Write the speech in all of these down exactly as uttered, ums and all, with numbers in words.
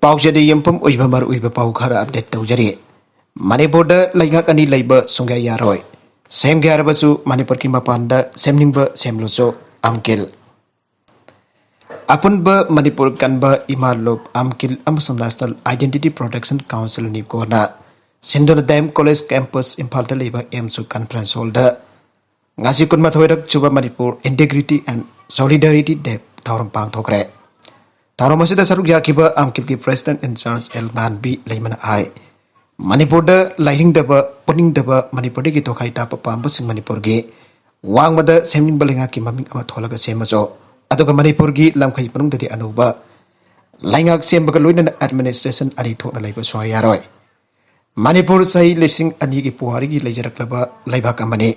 ꯄꯥꯎꯆꯦꯗ ꯌꯨꯝꯐꯝ ꯑꯣꯏꯕ ꯃꯔꯨꯑꯣꯏꯕ ꯄꯥꯎ ꯈꯔ ꯑꯞꯗꯦꯠ ꯇꯧꯖꯔꯤ꯫ ꯃꯅꯤꯄꯨꯔꯗ ꯂꯩꯉꯥꯛ ꯑꯅꯤ ꯂꯩꯕ ꯁꯨꯡꯌꯥ ꯌꯥꯔꯣꯏ꯫ ꯁꯦꯝꯒꯦ ꯍꯥꯏꯔꯕꯁꯨ ꯃꯅꯤꯄꯨꯔꯒꯤ ꯃꯄꯥꯟꯗ ꯁꯦꯝꯅꯤꯡꯕ ꯁꯦꯝꯂꯨꯁꯨ꯫ ꯑꯝꯀꯤꯜ꯫ ꯑꯄꯨꯟꯕ ꯃꯅꯤꯄꯨꯔ ꯀꯟꯕ ꯏꯃꯥ ꯂꯨꯞ, ꯑꯝꯀꯤꯜ ꯑꯃꯁꯨꯡ National Identity Protection Council, ꯅꯤꯞꯀꯣꯅ ꯁꯤꯟꯗꯨꯅ ꯗꯤ ꯑꯦꯝ ꯀꯣꯂꯦꯖ ꯀꯦꯝꯄꯁ ꯏꯝꯐꯥꯜꯗ ꯂꯩꯕ ꯑꯦꯝꯁꯨ ꯀꯟꯐꯔꯦꯟꯁ ꯍꯣꯜꯗ ꯉꯁꯤ ꯀꯨꯟꯃꯥꯊꯣꯏꯔꯛ ꯁꯨꯕ Manipur Integrity and Solidarity Day ꯊꯧꯔꯝ ꯄꯥꯡꯊꯣꯛꯈ꯭ꯔꯦ꯫ ꯊꯧꯔꯝ ꯑꯁꯤꯗ ꯁꯔꯨꯛ ꯌꯥꯈꯤꯕ ꯑꯝꯀꯤꯜꯒꯤ President in Charge ꯑꯦꯜ ꯉꯥꯟꯕꯤ ꯂꯩꯃꯅ ꯍꯥꯏ, ꯃꯅꯤꯄꯨꯔꯗ ꯂꯥꯏꯅꯤꯡꯗꯕ, ꯄꯨꯅꯤꯡꯗꯕ, ꯃꯅꯤꯄꯨꯔꯗꯒꯤ ꯇꯣꯈꯥꯏ ꯇꯥꯞꯄ ꯄꯥꯝꯕꯁꯤꯡ ꯃꯅꯤꯄꯨꯔꯒꯤ ꯋꯥꯡꯃꯗ ꯁꯦꯝꯅꯤꯡꯕ ꯂꯩꯉꯥꯛꯀꯤ ꯃꯃꯤꯡ ꯑꯃ ꯊꯣꯜꯂꯒ ꯁꯦꯝꯃꯁꯨ, ꯑꯗꯨꯒ ꯃꯅꯤꯄꯨꯔꯒꯤ ꯂꯝꯈꯩ ꯃꯅꯨꯡꯗꯗꯤ ꯑꯅꯧꯕ ꯂꯩꯉꯥꯛ ꯁꯦꯝꯕꯒ ꯂꯣꯏꯅꯅ administration ꯑꯅꯤ ꯊꯣꯛꯅ ꯂꯩꯕ ꯁꯨꯡꯌꯥ ꯌꯥꯔꯣꯏ꯫ ꯃꯅꯤꯄꯨꯔ ꯆꯍꯤ ꯂꯤꯁꯤꯡ ꯑꯅꯤꯒꯤ ꯄꯨꯋꯥꯔꯤꯒꯤ ꯂꯩꯖꯔꯛꯂꯕ ꯂꯩꯕꯥꯛ ꯑꯃꯅꯤ꯫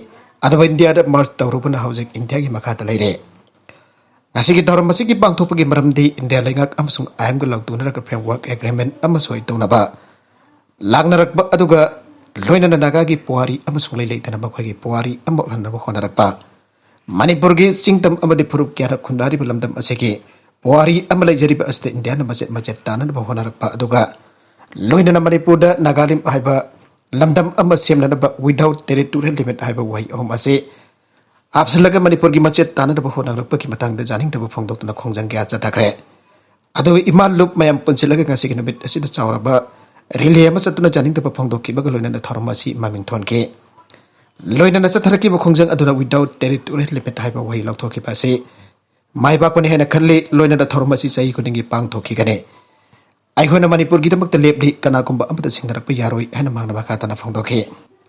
ꯑꯗꯨꯕꯨ ꯏꯟꯗꯤꯌꯥꯗ merge ꯇꯧꯔꯨꯕꯅ ꯍꯧꯖꯤꯛ ꯏꯟꯗꯤꯌꯥꯒꯤ ꯃꯈꯥꯗ ꯂꯩꯔꯦ꯫ ꯉꯁꯤꯒꯤ ꯊꯧꯔꯝ ꯑꯁꯤꯒꯤ ꯄꯥꯡꯊꯣꯛꯄꯒꯤ ꯃꯔꯝꯗꯤ ꯏꯟꯗꯤꯌꯥ ꯂꯩꯉꯥꯛ ꯑꯃꯁꯨꯡ ꯑꯥꯏ ꯑꯦꯝꯒ ꯂꯥꯎꯊꯣꯛꯅꯔꯒ framework agreement ꯑꯃ ꯁꯣꯏ ꯇꯧꯅꯕ ꯂꯥꯛꯅꯔꯛꯄ, ꯑꯗꯨꯒ ꯂꯣꯏꯅꯅ ꯅꯥꯒꯥꯒꯤ ꯄꯨꯋꯥꯔꯤ ꯑꯃꯁꯨꯡ ꯂꯩ ꯂꯩꯇꯅ ꯃꯈꯣꯏꯒꯤ ꯄꯨꯋꯥꯔꯤ ꯑꯃ ꯑꯣꯏꯍꯟꯅꯕ ꯍꯣꯠꯅꯔꯛꯄ, ꯃꯅꯤꯄꯨꯔꯒꯤ ꯆꯤꯡꯗꯝ ꯑꯃꯗꯤ ꯐꯨꯔꯨꯞ ꯀꯌꯥꯅ ꯈꯨꯟꯗꯥꯔꯤꯕ ꯂꯝꯗꯝ ꯑꯁꯤꯒꯤ ꯄꯨꯋꯥꯔꯤ ꯑꯃ ꯂꯩꯖꯔꯤꯕ ꯑꯁꯤꯗ ꯏꯟꯗꯤꯌꯥꯅ ꯃꯆꯦꯠ ꯃꯆꯦꯠ ꯇꯥꯅꯅꯕ ꯍꯣꯠꯅꯔꯛꯄ, ꯑꯗꯨꯒ ꯂꯣꯏꯅꯅ ꯃꯅꯤꯄꯨꯔꯗ ꯅꯥꯒꯥꯂꯦꯟ ꯍꯥꯏꯕ ꯂꯝꯗꯝ ꯑꯃ ꯁꯦꯝꯅꯅꯕ without territorial limit ꯍꯥꯏꯕ ꯋꯥꯍꯩ ꯑꯍꯨꯝ ꯑꯁꯤ ꯍꯥꯞꯆꯤꯜꯂꯒ ꯃꯅꯤꯄꯨꯔꯒꯤ ꯃꯆꯦꯠ ꯇꯥꯅꯅꯕ ꯍꯣꯠꯅꯔꯛꯄꯒꯤ ꯃꯇꯥꯡꯗ ꯌꯥꯅꯤꯡꯗꯕ ꯐꯣꯡꯗꯣꯛꯇꯨꯅ ꯈꯣꯡꯖꯪ ꯀꯌꯥ ꯆꯠꯊꯈ꯭ꯔꯦ꯫ ꯑꯗꯨꯒ ꯏꯃꯥ ꯂꯨꯞ ꯃꯌꯥꯝ ꯄꯨꯟꯁꯤꯜꯂꯒ ꯉꯁꯤꯒꯤ ꯅꯨꯃꯤꯠ ꯑꯁꯤꯗ ꯆꯥꯎꯔꯕ ꯔꯦꯂꯤ ꯑꯃ ꯆꯠꯇꯨꯅ ꯌꯥꯅꯤꯡꯗꯕ ꯐꯣꯡꯗꯣꯛꯈꯤꯕꯒ ꯂꯣꯏꯅꯅ ꯊꯧꯔꯝ ꯑꯁꯤ ꯃꯃꯤꯡ ꯊꯣꯟꯈꯤ꯫ ꯂꯣꯏꯅꯅ ꯆꯠꯊꯔꯛꯈꯤꯕ ꯈꯣꯡꯖꯪ ꯑꯗꯨꯅ without territorial limit ꯍꯥꯏꯕ ꯋꯥꯍꯩ ꯂꯧꯊꯣꯛꯈꯤꯕ ꯑꯁꯤ ꯃꯥꯏ ꯄꯥꯛꯄꯅꯤ ꯍꯥꯏꯅ ꯈꯜꯂꯤ꯫ ꯂꯣꯏꯅꯅ ꯊꯧꯔꯝ ꯑꯁꯤ ꯆꯍꯤ ꯈꯨꯗꯤꯡꯒꯤ ꯄꯥꯡꯊꯣꯛꯈꯤꯒꯅꯤ꯫ ꯑꯩꯈꯣꯏꯅ ꯃꯅꯤꯄꯨꯔꯒꯤꯗꯃꯛꯇ ꯂꯦꯞꯂꯤ, ꯀꯅꯥꯒꯨꯝꯕ ꯑꯃꯠꯇ ꯁꯤꯡꯅꯔꯛꯄ ꯌꯥꯔꯣꯏ ꯍꯥꯏꯅ ꯃꯍꯥꯛꯅ ꯃꯈꯥ ꯇꯥꯅ ꯐꯣꯡꯗꯣꯛꯈꯤ꯫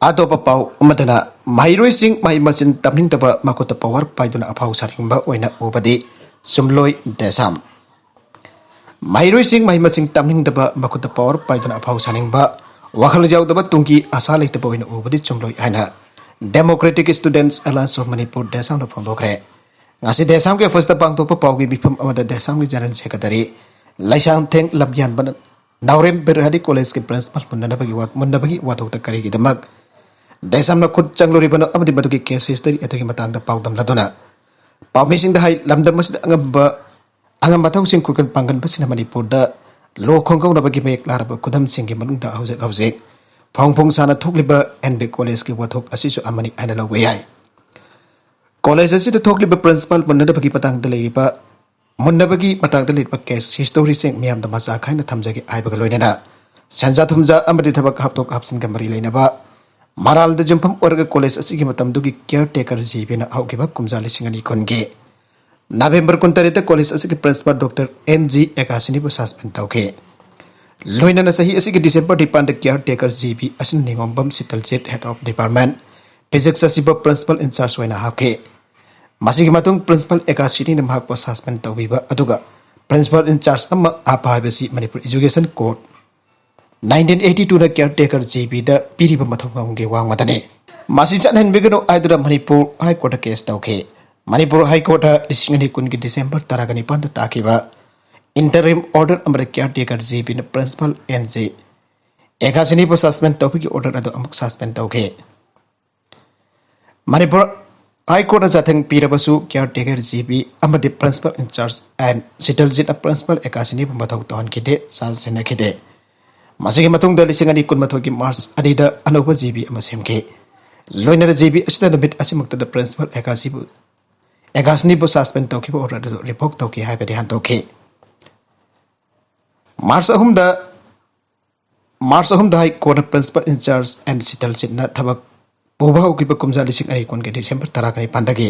ꯑꯇꯣꯞꯄ ꯄꯥꯎ ꯑꯃꯗꯅ, ꯃꯍꯩꯔꯣꯏꯁꯤꯡ ꯃꯍꯩ ꯃꯁꯤꯡ ꯇꯝꯅꯤꯡꯗꯕ, ꯃꯈꯨꯠꯇ ꯄꯋꯥꯔ ꯄꯥꯏꯗꯨꯅ ꯑꯐꯥꯎ ꯁꯥꯅꯤꯡꯕ ꯑꯣꯏꯅ ꯎꯕꯗꯤ ꯆꯨꯝꯂꯣꯏ ꯗꯦꯁꯥꯝ꯫ ꯃꯍꯩꯔꯣꯏꯁꯤꯡ ꯃꯍꯩ ꯃꯁꯤꯡ ꯇꯝꯅꯤꯡꯗꯕ, ꯃꯈꯨꯠꯇ ꯄꯋꯥꯔ ꯄꯥꯏꯗꯨꯅ ꯑꯐꯥꯎ ꯁꯥꯅꯤꯡꯕ, ꯋꯥꯈꯜ ꯌꯥꯎꯗꯕ, ꯇꯨꯡꯒꯤ ꯑꯁꯥ ꯂꯩꯇꯕ ꯑꯣꯏꯅ ꯎꯕꯗꯤ ꯆꯨꯝꯂꯣꯏ ꯍꯥꯏꯅ Democratic Students Alliance of Manipur, ꯗꯦꯁꯥꯝꯅ ꯐꯣꯡꯗꯣꯛꯈ꯭ꯔꯦ꯫ ꯉꯁꯤ ꯗꯦꯁꯥꯝꯒꯤ ꯑꯣꯐꯤꯁꯇ ꯄꯥꯡꯊꯣꯛꯄ ꯄꯥꯎꯒꯤ ꯃꯤꯐꯝ ꯑꯃꯗ ꯗꯦꯁꯥꯝꯒꯤ General Secretary ꯂꯩꯁꯥꯡꯊꯦꯡ ꯂꯝꯌꯥꯟꯕꯅ ꯅꯥꯎꯔꯦꯝ ꯕꯤꯔꯍꯥꯔꯤ ꯀꯣꯂꯦꯖꯀꯤ ꯄ꯭ꯔꯤꯟꯁꯤꯄꯥꯜ ꯃꯨꯟꯅꯅꯕꯒꯤ ꯋꯥ-, ꯃꯨꯟꯅꯕꯒꯤ ꯋꯥꯊꯣꯛꯇ ꯀꯔꯤꯒꯤꯗꯃꯛ ꯗꯦꯁꯥꯝꯅ ꯈꯨꯠ ꯆꯪꯂꯨꯔꯤꯕꯅꯣ ꯑꯃꯗꯤ ꯃꯗꯨꯒꯤ case history ꯑꯗꯨꯒꯤ ꯃꯇꯥꯡꯗ ꯄꯥꯎꯗꯝꯂꯗꯨꯅ ꯄꯥꯎꯃꯤꯁꯤꯡꯗ ꯍꯥꯏ, ꯂꯝꯗꯝ ꯑꯁꯤꯗ ꯑꯉꯝꯕ, ꯑꯉꯝꯕ ꯊꯧꯁꯤꯡ ꯈꯨꯀꯟ ꯄꯥꯡꯒꯟꯕꯁꯤꯅ ꯃꯅꯤꯄꯨꯔꯗ ꯂꯣ ꯈꯣꯡꯒꯧꯅꯕꯒꯤ ꯃꯌꯦꯛ ꯂꯥꯔꯕ ꯈꯨꯗꯝꯁꯤꯡꯒꯤ ꯃꯅꯨꯡꯗ ꯍꯧꯖꯤꯛ ꯍꯧꯖꯤꯛ ꯐꯣꯡ ꯐꯣꯡ ꯁꯥꯅ ꯊꯣꯛꯂꯤꯕ ꯑꯦꯟ ꯕꯤ ꯀꯣꯂꯦꯖꯀꯤ ꯋꯥꯊꯣꯛ ꯑꯁꯤꯁꯨ ꯑꯃꯅꯤ ꯍꯥꯏꯅ ꯂꯧꯕ ꯌꯥꯏ꯫ ꯀꯣꯂꯦꯖ ꯑꯁꯤꯗ ꯊꯣꯛꯂꯤꯕ ꯄ꯭ꯔꯤꯟꯁꯤꯄꯥꯜ ꯃꯨꯟꯅꯗꯕꯒꯤ ꯃꯇꯥꯡꯗ ꯂꯩꯔꯤꯕ ꯃꯨꯟꯅꯕꯒꯤ ꯃꯇꯥꯡꯗ ꯂꯩꯔꯤꯕ ꯀꯦꯁ ꯍꯤꯁꯇꯣꯔꯤꯁꯤꯡ ꯃꯤꯌꯥꯝꯗ ꯃꯆꯥ ꯈꯥꯏꯅ ꯊꯝꯖꯒꯦ ꯍꯥꯏꯕꯒ ꯂꯣꯏꯅꯅ ꯁꯦꯟꯖꯥ ꯊꯨꯝꯖꯥ ꯑꯃꯗꯤ ꯊꯕꯛ ꯍꯥꯞꯊꯣꯛ ꯍꯥꯞꯆꯤꯟꯒ ꯃꯔꯤ ꯂꯩꯅꯕ ꯃꯔꯥꯜꯗ ꯌꯨꯝꯐꯝ ꯑꯣꯏꯔꯒ ꯀꯣꯂꯦꯖ ꯑꯁꯤꯒꯤ ꯃꯇꯝꯗꯨꯒꯤ ꯀꯤꯌꯔ ꯇꯦꯀꯔ ꯖꯤ ꯕꯤꯅ ꯍꯧꯈꯤꯕ ꯀꯨꯝꯖꯥ ꯂꯤꯁꯤꯡ ꯑꯅꯤ ꯀꯨꯟꯒꯤ ꯅꯕꯦꯝꯕꯔ ꯀꯨꯟꯇꯔꯦꯠꯇ ꯀꯣꯂꯦꯖ ꯑꯁꯤꯒꯤ ꯄ꯭ꯔꯤꯟꯁꯤꯄꯥꯜ ꯗꯣꯛꯇꯔ ꯑꯦꯟ ꯖꯤ ꯑꯦꯀꯥꯁꯤꯅꯤꯕꯨ ꯁꯁꯄꯦꯟ ꯇꯧꯈꯤ꯫ ꯂꯣꯏꯅꯅ ꯆꯍꯤ ꯑꯁꯤꯒꯤ ꯗꯤꯁꯦꯝꯕꯔ ꯅꯤꯄꯥꯟꯗ ꯀꯤꯌꯔ ꯇꯦꯀꯔ ꯖꯤ ꯕꯤ ꯑꯁꯤꯅ ꯅꯤꯉꯣꯝꯕꯝ ꯁꯤꯇꯜꯖꯤꯠ, ꯍꯦꯗ ꯑꯣꯐ ꯗꯤꯄꯥꯔꯠꯃꯦꯟ ꯐꯤꯖꯤꯛꯁ ꯑꯁꯤꯕꯨ ꯄ꯭ꯔꯤꯟꯁꯤꯄꯥꯜ ꯏꯟꯆꯥꯔꯖ ꯑꯣꯏꯅ ꯍꯥꯞꯈꯤ꯫ ꯃꯁꯤꯒꯤ ꯃꯇꯨꯡ ꯄ꯭ꯔꯤꯟꯁꯤꯄꯥꯜ ꯑꯦꯀꯥꯁꯤꯅꯤꯅ ꯃꯍꯥꯛꯄꯨ ꯁꯁꯄꯦꯟ ꯇꯧꯕꯤꯕ ꯑꯗꯨꯒ ꯄ꯭ꯔꯤꯟꯁꯤꯄꯥꯜ ꯏꯟꯆꯥꯔꯖ ꯑꯃ ꯍꯥꯞꯄ ꯍꯥꯏꯕꯁꯤ Manipur education code nineteen eighty ꯇꯨꯅ ꯀꯤꯌꯔ ꯇꯦꯀꯔ ꯖꯤ ꯕꯤꯗ ꯄꯤꯔꯤꯕ ꯃꯊꯧ ꯃꯉꯝꯒꯤ ꯋꯥꯡꯃꯗꯅꯤ꯫ ꯃꯁꯤ ꯆꯠꯍꯟꯕꯤꯒꯅꯨ ꯍꯥꯏꯗꯨꯅ ꯃꯅꯤꯄꯨꯔ ꯍꯥꯏ ꯀꯣꯔꯠꯇ ꯀꯦꯁ ꯇꯧꯈꯤ꯫ ꯃꯅꯤꯄꯨꯔ ꯍꯥꯏ ꯀꯣꯔꯠꯇ ꯂꯤꯁꯤꯡ ꯑꯅꯤ ꯀꯨꯟꯒꯤ ꯗꯤꯁꯦꯝꯕꯔ ꯇꯔꯥꯒ ꯅꯤꯄꯥꯟꯗ ꯇꯥꯈꯤꯕ ꯏꯟꯇꯔꯤꯝ ꯑꯣꯔꯗꯔ ꯑꯃꯗ ꯀꯤꯌꯔ ꯇꯦꯀꯔ ꯖꯤ ꯕꯤꯅ ꯄ꯭ꯔꯤꯟꯁꯤꯄꯥꯜ ꯑꯦꯟ ꯖꯤ ꯑꯦꯀꯥꯁꯤꯅꯤꯕꯨ ꯁꯁꯄꯦꯟ ꯇꯧꯕꯒꯤ ꯑꯣꯔꯗꯔ ꯑꯗꯨ ꯑꯃꯨꯛ ꯁꯁꯄꯦꯟ ꯇꯧꯈꯤ꯫ ꯃꯅꯤꯄꯨꯔ ꯍꯥꯏ ꯀꯣꯔꯠꯅ ꯆꯥꯊꯪ ꯄꯤꯔꯕꯁꯨ ꯀꯤꯌꯔ ꯇꯦꯀꯔ ꯖꯤ ꯕꯤ ꯑꯃꯗꯤ ꯄ꯭ꯔꯤꯟꯁꯤꯄꯥꯜ ꯏꯟꯆꯥꯔꯖ ꯑꯦꯟ ꯁꯤꯇꯜꯖꯤꯠꯅ ꯄ꯭ꯔꯤꯟꯁꯤꯄꯥꯜ ꯑꯦꯀꯥꯁꯤꯅꯤꯕꯨ ꯃꯊꯧ ꯇꯧꯍꯟꯈꯤꯗꯦ, ꯆꯥꯔꯖ ꯁꯤꯟꯅꯈꯤꯗꯦ꯫ ꯃꯁꯤꯒꯤ ꯃꯇꯨꯡꯗ ꯂꯤꯁꯤꯡ ꯑꯅꯤ ꯀꯨꯟꯃꯥꯊꯣꯏꯒꯤ ꯃꯥꯔꯆ ꯑꯅꯤꯗ ꯑꯅꯧꯕ ꯖꯤ ꯕꯤ ꯑꯃ ꯁꯦꯝꯈꯤ꯫ ꯂꯣꯏꯅꯅ ꯖꯤ ꯕꯤ ꯑꯁꯤꯗ ꯅꯨꯃꯤꯠ ꯑꯁꯤꯃꯛꯇꯗ ꯄ꯭ꯔꯤꯟꯁꯤꯄꯥꯜ ꯑꯦꯀꯥꯁꯤꯕꯨ, ꯑꯦꯀꯥꯁꯤꯅꯤꯕꯨ ꯁꯁꯄꯦꯟ ꯇꯧꯈꯤꯕ ꯑꯣꯔꯗꯔ ꯑꯗꯨ ꯔꯤꯚꯣꯛ ꯇꯧꯈꯤ ꯍꯥꯏꯕꯗꯤ ꯍꯟꯗꯣꯛꯈꯤ꯫ ꯃꯥꯔꯆ ꯑꯍꯨꯝꯗ ꯃꯥꯔꯆ ꯑꯍꯨꯝꯗ ꯍꯥꯏ ꯀꯣꯔꯠꯅ ꯄ꯭ꯔꯤꯟꯁꯤꯄꯥꯜ ꯏꯟꯆꯥꯔꯖ ꯑꯦꯟ ꯁꯤꯇꯜꯖꯤꯠꯅ ꯊꯕꯛ ꯄꯨꯕ ꯍꯧꯈꯤꯕ ꯀꯨꯝꯖꯥ ꯂꯤꯁꯤꯡ ꯑꯅꯤ ꯀꯨꯟꯒꯤ ꯗꯤꯁꯦꯝꯕꯔ ꯇꯔꯥꯒ ꯅꯤꯄꯥꯟꯗꯒꯤ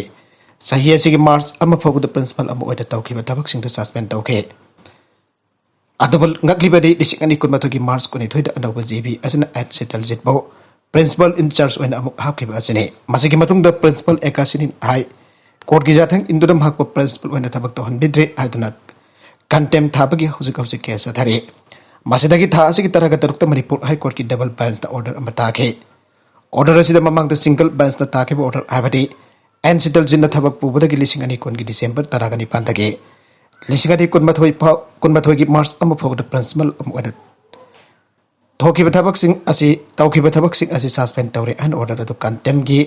ꯆꯍꯤ ꯑꯁꯤꯒꯤ ꯃꯥꯔꯆ ꯑꯃ ꯐꯥꯎꯕꯗ ꯄ꯭ꯔꯤꯟꯁꯤꯄꯥꯜ ꯑꯃ ꯑꯣꯏꯅ ꯇꯧꯈꯤꯕ ꯊꯕꯛꯁꯤꯡꯗ ꯁꯁꯄꯦꯟ ꯇꯧꯈꯤ꯫ ꯑꯗꯨꯕꯨ ꯉꯛꯂꯤꯕꯗꯤ ꯂꯤꯁꯤꯡ ꯑꯅꯤ ꯀꯨꯟꯃꯥꯊꯣꯏꯒꯤ ꯃꯥꯔꯆ ꯀꯨꯟꯅꯤꯊꯣꯏꯗ ꯑꯅꯧꯕ ꯖꯤ ꯕꯤ ꯑꯁꯤꯅ ꯑꯦꯟ ꯁꯤꯇꯜꯖꯤꯠꯄꯨ ꯄ꯭ꯔꯤꯟꯁꯤꯄꯥꯜ ꯏꯟꯆꯥꯔꯖ ꯑꯣꯏꯅ ꯑꯃꯨꯛ ꯍꯥꯞꯈꯤꯕ ꯑꯁꯤꯅꯤ꯫ ꯃꯁꯤꯒꯤ ꯃꯇꯨꯡꯗ ꯄ꯭ꯔꯤꯟꯁꯤꯄꯥꯜ ꯑꯦꯀꯥꯁꯤꯅꯤ ꯍꯥꯏ ꯀꯣꯔꯠꯀꯤ ꯌꯥꯊꯪ ꯏꯟꯗꯨꯅ ꯃꯍꯥꯛꯄꯨ ꯄ꯭ꯔꯤꯟꯁꯤꯄꯥꯜ ꯑꯣꯏꯅ ꯊꯕꯛ ꯇꯧꯍꯟꯕꯤꯗ꯭ꯔꯦ ꯍꯥꯏꯗꯨꯅ ꯀꯟꯇꯦꯝ ꯊꯥꯕꯒꯤ ꯍꯧꯖꯤꯛ ꯍꯧꯖꯤꯛ ꯀꯦꯁ ꯆꯠꯊꯔꯤ꯫ ꯃꯁꯤꯗꯒꯤ ꯊꯥ ꯑꯁꯤꯒꯤ ꯇꯔꯥꯒ ꯇꯔꯨꯛꯇ ꯃꯅꯤꯄꯨꯔ ꯍꯥꯏ ꯀꯣꯔꯠꯀꯤ ꯗꯕꯜ ꯕꯦꯟꯁꯇ ꯑꯣꯔꯗꯔ ꯑꯃ ꯇꯥꯈꯤ꯫ ꯑꯣꯔꯗꯔ ꯑꯁꯤꯗ ꯃꯃꯥꯡꯗ ꯁꯤꯡꯒꯜ ꯕꯦꯟꯁꯅ ꯇꯥꯈꯤꯕ ꯑꯣꯔꯗꯔ ꯍꯥꯏꯕꯗꯤ ꯑꯦꯟ ꯁꯤꯇꯜꯖꯤꯠꯅ ꯊꯕꯛ ꯄꯨꯕꯗꯒꯤ ꯂꯤꯁꯤꯡ ꯑꯅꯤ ꯀꯨꯟꯒꯤ ꯗꯤꯁꯦꯝꯕꯔ ꯇꯔꯥꯒ ꯅꯤꯄꯥꯟꯗꯒꯤ ꯂꯤꯁꯤꯡ ꯑꯅꯤ ꯀꯨꯟꯃꯥꯊꯣꯏ ꯐꯥꯎ, ꯀꯨꯟꯃꯥꯊꯣꯏꯒꯤ ꯃꯥꯔꯆ ꯑꯃ ꯐꯥꯎꯕꯗ ꯄ꯭ꯔꯤꯟꯁꯤꯄꯥꯜ ꯑꯃ ꯑꯣꯏꯅ ꯊꯣꯛꯈꯤꯕ ꯊꯕꯛꯁꯤꯡ ꯑꯁꯤ, ꯇꯧꯈꯤꯕ ꯊꯕꯛꯁꯤꯡ ꯑꯁꯤ ꯁꯁꯄꯦꯟ ꯇꯧꯔꯦ꯫ ꯑꯦꯟ ꯑꯣꯔꯗꯔ ꯑꯗꯨ ꯀꯟꯇꯦꯝꯒꯤ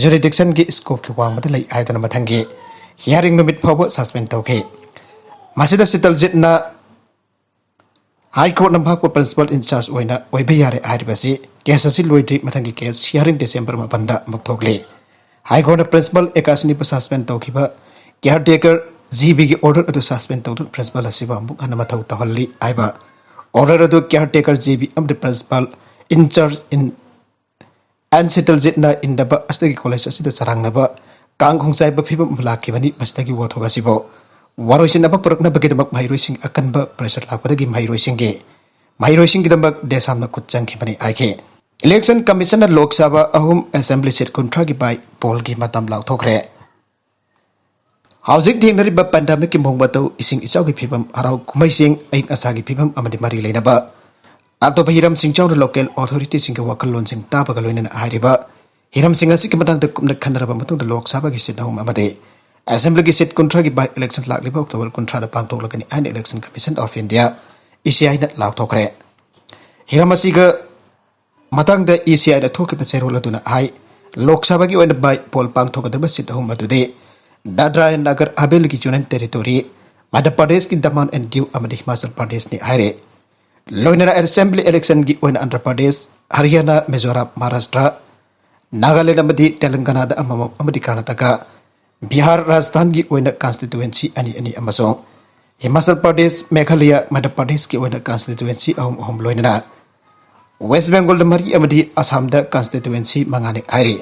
ꯖꯨꯔꯤꯗꯤꯛꯁꯟꯒꯤ ꯁ꯭ꯀꯣꯞꯀꯤ ꯋꯥꯡꯃꯗ ꯂꯩ ꯍꯥꯏꯗꯨꯅ ꯃꯊꯪꯒꯤ ꯍꯤꯌꯥꯔꯤꯡ ꯅꯨꯃꯤꯠ ꯐꯥꯎꯕ ꯁꯁꯄꯦꯟ ꯇꯧꯈꯤ꯫ ꯃꯁꯤꯗ ꯁꯤꯇꯜꯖꯤꯠꯅ ꯍꯥꯏ ꯀꯣꯔꯠꯅ ꯃꯍꯥꯛꯄꯨ ꯄ꯭ꯔꯤꯟꯁꯤꯄꯥꯜ ꯏꯟꯆꯥꯔꯖ ꯑꯣꯏꯅ ꯑꯣꯏꯕ ꯌꯥꯔꯦ ꯍꯥꯏꯔꯤꯕꯁꯤ ꯀꯦꯁ ꯑꯁꯤ ꯂꯣꯏꯗ꯭ꯔꯤ꯫ ꯃꯊꯪꯒꯤ ꯀꯦꯁ ꯍꯤꯌꯥꯔꯤꯡ ꯗꯤꯁꯦꯝꯕꯔ ꯃꯥꯄꯟꯗ ꯑꯃꯨꯛ ꯊꯣꯛꯂꯤ꯫ ꯍꯥꯏ ꯀꯣꯔꯠꯅ ꯄ꯭ꯔꯤꯟꯁꯤꯄꯥꯜ ꯑꯦꯀꯥꯁꯅꯤꯕꯨ ꯁꯁꯄꯦꯟ ꯇꯧꯈꯤꯕ ꯀꯤꯌꯥꯔ ꯇꯦꯀꯔ ꯖꯤ ꯕꯤꯒꯤ ꯑꯣꯔꯗꯔ ꯑꯗꯨ ꯁꯁꯄꯦꯟ ꯇꯧꯗꯨꯅ ꯄ꯭ꯔꯤꯟꯁꯤꯄꯥꯜ ꯑꯁꯤꯕꯨ ꯑꯃꯨꯛ ꯍꯟꯅ ꯃꯊꯧ ꯇꯧꯍꯜꯂꯤ ꯍꯥꯏꯕ ꯑꯣꯔꯗꯔ ꯑꯗꯨ ꯀꯤꯌꯥꯔ ꯇꯦꯀꯔ ꯖꯤ ꯕꯤ ꯑꯃꯗꯤ ꯄ꯭ꯔꯤꯟꯁꯤꯄꯥꯜ ꯏꯟꯆꯥꯔꯖ ꯏꯟ ꯑꯦꯟ ꯁꯤꯇꯜꯖꯤꯠꯅ ꯏꯟꯗꯕ ꯑꯁꯤꯗꯒꯤ ꯀꯣꯂꯦꯖ ꯑꯁꯤꯗ ꯆꯔꯥꯡꯅꯕ ꯀꯥꯡ ꯈꯣꯡꯆꯥꯏꯕ ꯐꯤꯕꯝ ꯑꯃ ꯂꯥꯛꯈꯤꯕꯅꯤ꯫ ꯃꯁꯤꯗꯒꯤ ꯋꯥꯊꯣꯛ ꯑꯁꯤꯕꯨ ꯋꯥꯔꯣꯏꯁꯤꯟ ꯑꯃ ꯄꯨꯔꯛꯅꯕꯒꯤꯗꯃꯛ ꯃꯍꯩꯔꯣꯏꯁꯤꯡ ꯑꯀꯟꯕ ꯄ꯭ꯔꯦꯁꯔ ꯂꯥꯛꯄꯗꯒꯤ ꯃꯍꯩꯔꯣꯏꯁꯤꯡꯒꯤ ꯃꯍꯩꯔꯣꯏꯁꯤꯡꯒꯤꯗꯃꯛ ꯗꯦꯁꯥꯝꯅ ꯈꯨꯠ ꯆꯪꯈꯤꯕꯅꯤ ꯍꯥꯏꯈꯤ꯫ ꯏꯂꯦꯛꯁꯟ ꯀꯃꯤꯁꯟꯅ ꯂꯣꯛ ꯁꯚꯥ ꯑꯍꯨꯝ, ꯑꯦꯁꯦꯝꯕ꯭ꯂꯤ ꯁꯤꯠ ꯀꯨꯟꯊ꯭ꯔꯥꯒꯤ ꯕꯥꯏ ꯄꯣꯜꯒꯤ ꯃꯇꯝ ꯂꯥꯎꯊꯣꯛꯈ꯭ꯔꯦ꯫ ꯍꯧꯖꯤꯛ ꯊꯦꯡꯅꯔꯤꯕ ꯄꯦꯟꯗꯦꯃꯤꯛꯀꯤ ꯃꯑꯣꯡ ꯃꯇꯧ, ꯏꯁꯤꯡ ꯏꯆꯥꯎꯒꯤ ꯐꯤꯕꯝ, ꯍꯔꯥꯎ ꯀꯨꯝꯍꯩꯁꯤꯡ, ꯑꯏꯪ ꯑꯁꯥꯒꯤ ꯐꯤꯕꯝ ꯑꯃꯗꯤ ꯃꯔꯤ ꯂꯩꯅꯕ ꯑꯇꯣꯞꯄ ꯍꯤꯔꯝꯁꯤꯡ ꯌꯥꯎꯅ ꯂꯣꯀꯦꯜ ꯑꯣꯊꯣꯔꯤꯇꯤꯁꯤꯡꯒꯤ ꯋꯥꯈꯜꯂꯣꯟꯁꯤꯡ ꯇꯥꯕꯒ ꯂꯣꯏꯅꯅ ꯍꯥꯏꯔꯤꯕ ꯍꯤꯔꯝꯁꯤꯡ ꯑꯁꯤꯒꯤ ꯃꯇꯥꯡꯗ ꯀꯨꯞꯅ ꯈꯟꯅꯔꯕ ꯃꯇꯨꯡꯗ ꯂꯣꯛ ꯁꯚꯥꯒꯤ ꯁꯤꯠ ꯑꯍꯨꯝ ꯑꯃꯗꯤ ꯑꯦꯁꯦꯝꯕ꯭ꯂꯤꯒꯤ ꯁꯤꯠ ꯀꯨꯟꯊ꯭ꯔꯥꯒꯤ ꯕꯥꯏ ꯏꯂꯦꯛꯁꯟ ꯂꯥꯛꯂꯤꯕ ꯑꯣꯛꯇꯣꯕꯔ ꯀꯨꯟꯊ꯭ꯔꯥꯗ ꯄꯥꯡꯊꯣꯛꯂꯒꯅꯤ ꯍꯥꯏꯅ election commission of India, E ꯁꯤ ꯑꯥꯏꯅ ꯂꯥꯎꯊꯣꯛꯈ꯭ꯔꯦ꯫ ꯍꯤꯔꯝ ꯑꯁꯤꯒ ꯃꯇꯥꯡꯗ ꯏ ꯁꯤ ꯑꯥꯏꯗ ꯊꯣꯛꯈꯤꯕ ꯆꯦꯔꯣꯜ ꯑꯗꯨꯅ ꯍꯥꯏ, ꯂꯣꯛ ꯁꯚꯥꯒꯤ ꯑꯣꯏꯅ ꯕꯥꯏ ꯄꯣꯜ ꯄꯥꯡꯊꯣꯛꯀꯗꯕ ꯁꯤꯠ ꯑꯍꯨꯝ ꯑꯗꯨꯗꯤ Dadra and Nagar ꯍꯕꯦꯂꯤꯒꯤ union territory, ꯃꯙ꯭ꯌ ꯄ꯭ꯔꯗꯦꯁꯀꯤ ꯗꯃꯥꯟ ꯑꯦꯟ ꯗꯤꯎ ꯑꯃꯗꯤ ꯍꯤꯃꯥꯆꯜ ꯄ꯭ꯔꯗꯦꯁꯅꯤ ꯍꯥꯏꯔꯦ꯫ ꯂꯣꯏꯅꯅ ꯑꯦꯁꯦꯝꯕ꯭ꯂꯤ ꯏꯂꯦꯛꯁꯟꯒꯤ ꯑꯣꯏꯅ ꯑꯟꯙ꯭ꯔ ꯄ꯭ꯔꯗꯦꯁ, ꯍꯔꯤꯌꯥꯅꯥ, ꯃꯤꯖꯣꯔꯥꯝ, ꯃꯍꯥꯔꯥꯁꯇ꯭ꯔ, ꯅꯥꯒꯥꯂꯦꯟ ꯑꯃꯗꯤ ꯇꯦꯂꯪꯒꯅꯥꯗ ꯑꯃꯃꯝ ꯑꯃꯗꯤ ꯀꯔꯅꯥꯇꯀꯥ, ꯕꯤꯍꯥꯔ, ꯔꯥꯖꯁꯊꯥꯟꯒꯤ ꯑꯣꯏꯅ ꯀꯟꯁꯇꯤꯇꯨꯋꯦꯟꯁꯤ ꯑꯅꯤ ꯑꯅꯤ ꯑꯃꯁꯨꯡ ꯍꯤꯃꯥꯆꯜ ꯄ꯭ꯔꯗꯦꯁ, ꯃꯦꯘꯥꯂꯌꯥ, ꯃꯙ꯭ꯌ ꯄ꯭ꯔꯗꯦꯁꯀꯤ ꯑꯣꯏꯅ ꯀꯟꯁꯇꯤꯇꯨꯋꯦꯟꯁꯤ ꯑꯍꯨꯝ ꯑꯍꯨꯝ ꯂꯣꯏꯅꯅ ꯋꯦꯁ ꯕꯦꯡꯒꯣꯜꯗ ꯃꯔꯤ ꯑꯃꯗꯤ ꯑꯁꯥꯝꯗ ꯀꯟꯁꯇꯤꯇꯨꯋꯦꯟꯁꯤ ꯃꯉꯥꯅꯤ ꯍꯥꯏꯔꯤ꯫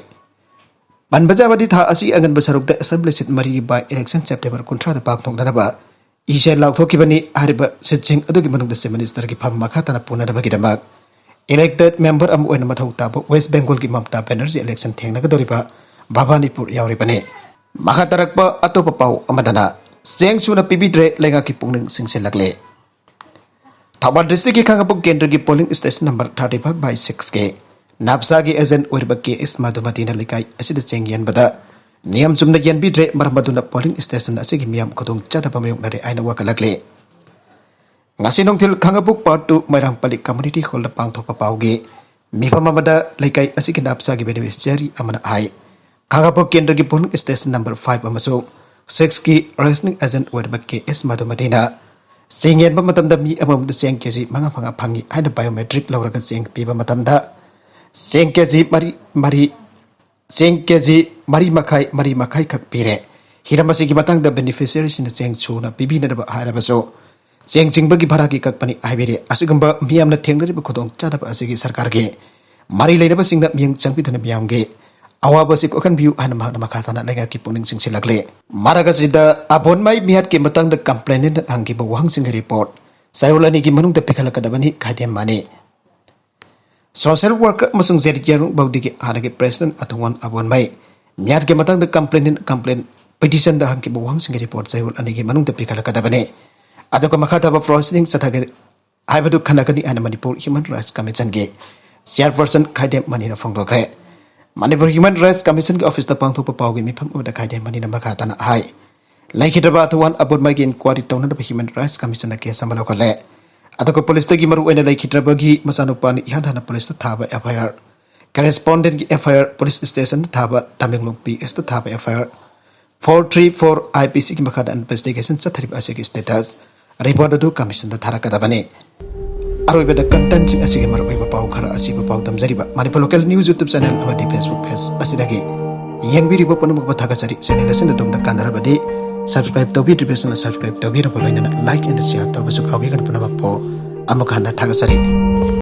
ꯄꯟꯕ ꯌꯥꯕꯗꯤ ꯊꯥ ꯑꯁꯤ ꯑꯉꯟꯕ ꯁꯔꯨꯛꯇ ꯑꯦꯁꯦꯝꯕ꯭ꯂꯤ ꯁꯤꯠ ꯃꯔꯤꯒꯤ ꯕꯥꯏ ꯏꯂꯦꯛꯁꯟ ꯁꯦꯞꯇꯦꯝꯕꯔ ꯀꯨꯟꯊ꯭ꯔꯥꯗ ꯄꯥꯡꯊꯣꯛꯅꯅꯕ ꯏ ꯁꯤ ꯑꯥꯏ ꯂꯥꯎꯊꯣꯛꯈꯤꯕꯅꯤ꯫ ꯍꯥꯏꯔꯤꯕ ꯁꯤꯠꯁꯤꯡ ꯑꯗꯨꯒꯤ ꯃꯅꯨꯡꯗ ꯆꯤꯐ ꯃꯤꯅꯤꯁꯇꯔꯒꯤ ꯐꯝ ꯃꯈꯥ ꯇꯥꯅ ꯄꯨꯅꯅꯕꯒꯤꯗꯃꯛ ꯏꯂꯦꯛꯇꯦꯗ ꯃꯦꯝꯕꯔ ꯑꯃ ꯑꯣꯏꯅ ꯃꯊꯧ ꯇꯥꯕ ꯋꯦꯁ ꯕꯦꯡꯒꯣꯜꯒꯤ ꯃꯃꯇꯥ ꯕꯦꯅꯔꯖꯤ ꯏꯂꯦꯛꯁꯟ ꯊꯦꯡꯅꯒꯗꯧꯔꯤꯕ ꯚꯕꯥꯅꯤꯄꯨꯔ ꯌꯥꯎꯔꯤꯕꯅꯤ꯫ ꯃꯈꯥ ꯇꯥꯔꯛꯄ ꯑꯇꯣꯞꯄ ꯄꯥꯎ ꯑꯃꯗꯅ ꯆꯦꯡ ꯁꯨꯅ ꯄꯤꯕꯤꯗ꯭ꯔꯦ, ꯂꯩꯉꯥꯛꯀꯤ ꯄꯨꯛꯅꯤꯡ ꯆꯤꯡꯁꯤꯜꯂꯛꯂꯦ꯫ ꯊꯧꯕꯥꯜ ꯗꯤꯁꯇ꯭ꯔꯤꯛꯀꯤ ꯈꯥꯡꯉꯕꯣꯛ ꯀꯦꯟꯗ꯭ꯔꯒꯤ polling station number thirty five by ꯁꯤꯛꯁꯀꯤ ꯅꯥꯞꯁꯥꯒꯤ ꯑꯦꯖꯦꯟ ꯑꯣꯏꯔꯤꯕ ꯀꯦ ꯑꯦꯁ ꯃꯙꯨꯃꯇꯤꯅ ꯂꯩꯀꯥꯏ ꯑꯁꯤꯗ ꯆꯦꯡ ꯌꯦꯟꯕꯗ ꯅꯤꯌꯝ ꯆꯨꯝꯅ ꯌꯦꯟꯕꯤꯗ꯭ꯔꯦ꯫ ꯃꯔꯝ ꯑꯗꯨꯅ ꯄꯣꯂꯤꯡ ꯁ꯭ꯇꯦꯁꯟ ꯑꯁꯤꯒꯤ ꯃꯤꯌꯥꯝ ꯈꯨꯗꯣꯡ ꯆꯥꯗꯕ ꯃꯥꯌꯣꯛꯅꯔꯦ ꯍꯥꯏꯅ ꯋꯥꯀꯠꯂꯛꯂꯤ꯫ ꯉꯁꯤ ꯅꯨꯡꯊꯤꯜ ꯈꯥꯡꯉꯕꯣꯛ ꯄꯥꯔꯠ ꯇꯨ ꯃꯣꯏꯔꯥꯡ ꯄꯂꯤ ꯀꯝꯃꯨꯅꯤꯇꯤ ꯍꯣꯜꯗ ꯄꯥꯡꯊꯣꯛꯄ ꯄꯥꯎꯒꯤ ꯃꯤꯐꯝ ꯑꯃꯗ ꯂꯩꯀꯥꯏ ꯑꯁꯤꯒꯤ ꯅꯥꯞꯁꯥꯒꯤ ꯕꯦꯅꯤꯐꯤꯁꯤꯌꯥꯔꯤ ꯑꯃꯅ ꯍꯥꯏ, ꯈꯥꯡꯉꯕꯣꯛ ꯀꯦꯟꯗ꯭ꯔꯒꯤ ꯄꯣꯂꯤꯡ ꯁ꯭ꯇꯦꯁꯟ ꯅꯝꯕꯔ ꯐꯥꯏꯚ ꯑꯃꯁꯨꯡ ꯁꯤꯛꯁꯀꯤ ꯔꯦꯁꯅꯤꯡ ꯑꯦꯖꯦꯟ ꯑꯣꯏꯔꯤꯕ ꯀꯦ ꯑꯦꯁ ꯃꯙꯨꯃꯇꯤꯅ ꯆꯦꯡ ꯌꯦꯟꯕ ꯃꯇꯝꯗ ꯃꯤ ꯑꯃꯃꯝꯗ ꯆꯦꯡ ꯀꯦ ꯖꯤ ꯃꯉꯥ ꯃꯉꯥ ꯐꯪꯏ ꯍꯥꯏꯅ biometric ꯂꯧꯔꯒ ꯆꯦꯡ ꯄꯤꯕ ꯃꯇꯝꯗ ꯆꯦꯡ ꯀꯦ ꯖꯤ ꯃꯔꯤ ꯃꯔꯤ ꯆꯦꯡ ꯀꯦ ꯖꯤ ꯃꯔꯤ ꯃꯈꯥꯏ ꯃꯔꯤ ꯃꯈꯥꯏ ꯈꯛ ꯄꯤꯔꯦ꯫ ꯍꯤꯔꯝ ꯑꯁꯤꯒꯤ ꯃꯇꯥꯡꯗ beneficiaryꯁꯤꯡꯅ ꯆꯦꯡ ꯁꯨꯅ ꯄꯤꯕꯤꯅꯗꯕ ꯍꯥꯏꯔꯕꯁꯨ ꯆꯦꯡ ꯆꯤꯡꯕꯒꯤ ꯚꯔꯥꯒꯤ ꯀꯛꯄꯅꯤ ꯍꯥꯏꯕꯤꯔꯦ꯫ ꯑꯁꯤꯒꯨꯝꯕ ꯃꯤꯌꯥꯝꯅ ꯊꯦꯡꯅꯔꯤꯕ ꯈꯨꯗꯣꯡꯆꯥꯗꯕ ꯑꯁꯤꯒꯤ ꯁꯔꯀꯥꯔꯒꯤ ꯃꯔꯤ ꯂꯩꯅꯕꯁꯤꯡꯅ ꯃꯤꯠꯌꯦꯡ ꯆꯪꯕꯤꯗꯨꯅ ꯃꯤꯌꯥꯝꯒꯤ ꯑꯋꯥꯕ ꯑꯁꯤ ꯀꯣꯛꯍꯟꯕꯤꯌꯨ ꯍꯥꯏꯅ ꯃꯍꯥꯛꯅ ꯃꯈꯥ ꯇꯥꯅ ꯂꯩꯉꯥꯛꯀꯤ ꯄꯨꯛꯅꯤꯡ ꯆꯤꯡꯁꯤꯜꯂꯛꯂꯤ꯫ ꯃꯔꯛ ꯑꯁꯤꯗ ꯑꯕꯣꯟꯃꯩ ꯃꯤꯍꯥꯠꯀꯤ ꯃꯇꯥꯡꯗ complainant ꯍꯪꯈꯤꯕ ꯋꯥꯍꯪꯁꯤꯡꯒꯤ report ꯆꯌꯣꯜ ꯑꯅꯤꯒꯤ ꯃꯅꯨꯡꯗ ꯄꯤꯈꯠꯂꯛꯀꯗꯕꯅꯤ ꯈꯥꯏꯗꯦꯝ ꯃꯅꯤ꯫ Social worker ꯑꯃꯁꯨꯡ ꯖꯦꯔꯤꯀꯤꯌꯥꯔꯨꯡ ꯕꯧꯗꯤꯒꯤ ꯍꯥꯟꯅꯒꯤ president ꯑꯊꯧꯋꯥꯟ ꯑꯕꯣꯟꯃꯩ ꯃꯤꯍꯥꯠꯀꯤ ꯃꯇꯥꯡꯗ complainant complaint petitionꯗ ꯍꯪꯈꯤꯕ ꯋꯥꯍꯪꯁꯤꯡꯒꯤ report ꯆꯌꯣꯜ ꯑꯅꯤꯒꯤ ꯃꯅꯨꯡꯗ ꯄꯤꯈꯠꯂꯛꯀꯗꯕꯅꯤ꯫ ꯑꯗꯨꯒ ꯃꯈꯥ ꯇꯥꯕ proceeding ꯆꯠꯊꯒꯦ ꯍꯥꯏꯕꯗꯨ ꯈꯟꯅꯒꯅꯤ ꯍꯥꯏꯅ ꯃꯅꯤꯄꯨꯔ Human Rights Commissionꯒꯤ chairperson ꯈꯥꯏꯗꯦꯝ ꯃꯅꯤꯅ ꯐꯣꯡꯗꯣꯛꯈ꯭ꯔꯦ꯫ ꯃꯅꯤꯄꯨꯔ Human Rights Commissionꯒꯤ officeꯇ ꯄꯥꯡꯊꯣꯛꯄ ꯄꯥꯎꯒꯤ ꯃꯤꯐꯝ ꯑꯃꯗ ꯈꯥꯏꯗꯦꯝ ꯃꯅꯤꯅ ꯃꯈꯥ ꯇꯥꯅ ꯍꯥꯏ, ꯂꯩꯈꯤꯗ꯭ꯔꯕ ꯑꯊꯧꯋꯥꯟ ꯑꯕꯣꯟꯃꯩꯒꯤ inquiry ꯇꯧꯅꯅꯕ Human Rights Commissionꯅ case ꯑꯃ ꯂꯧꯈꯠꯂꯦ꯫ ꯑꯗꯨꯒ policeꯇꯒꯤ ꯃꯔꯨꯑꯣꯏꯅ ꯂꯩꯈꯤꯗ꯭ꯔꯕꯒꯤ ꯃꯆꯥꯅꯨꯄꯥꯅ ꯏꯍꯥꯟ ꯍꯥꯟꯅ policeꯇ ꯊꯥꯕ F I R, correspondentꯀꯤ F I R police stationꯗ ꯊꯥꯕ, ꯇꯃꯦꯡꯂꯣꯡ P Sꯇ ꯊꯥꯕ F I R four three four I P Cꯒꯤ ꯃꯈꯥꯗ investigation ꯆꯠꯊꯔꯤꯕ ꯑꯁꯤꯒꯤ status report ꯑꯗꯨ commissionꯗ ꯊꯥꯔꯛꯀꯗꯕꯅꯤ꯫ ꯑꯔꯣꯏꯕꯗ contentꯁꯤꯡ ꯑꯁꯤꯒꯤ ꯃꯔꯨꯑꯣꯏꯕ ꯄꯥꯎ ꯈꯔ ꯑꯁꯤꯕꯨ ꯄꯥꯎꯗꯝꯖꯔꯤꯕ Manipur Local News YouTube channel ꯑꯃꯗꯤ Facebook page ꯑꯁꯤꯗꯒꯤ ꯌꯦꯡꯕꯤꯔꯤꯕ ꯄꯨꯝꯅꯃꯛꯄꯨ ꯊꯥꯒꯠꯆꯔꯤ꯫ Channel ꯑꯁꯤꯅ ꯑꯗꯣꯝꯗ ꯀꯥꯟꯅꯔꯕꯗꯤ subscribe ꯇꯧꯕꯤꯗ꯭ꯔꯤꯕꯁꯤꯡꯅ subscribe ꯇꯧꯕꯤꯔꯝꯕ ꯂꯣꯏꯅꯅ like and share ꯇꯧꯕꯁꯨ ꯀꯥꯎꯕꯤꯒꯅꯨ꯫ ꯄꯨꯝꯅꯃꯛꯄꯨ ꯑꯃꯨꯛ ꯍꯟꯅ ꯊꯥꯒꯠꯆꯔꯤ꯫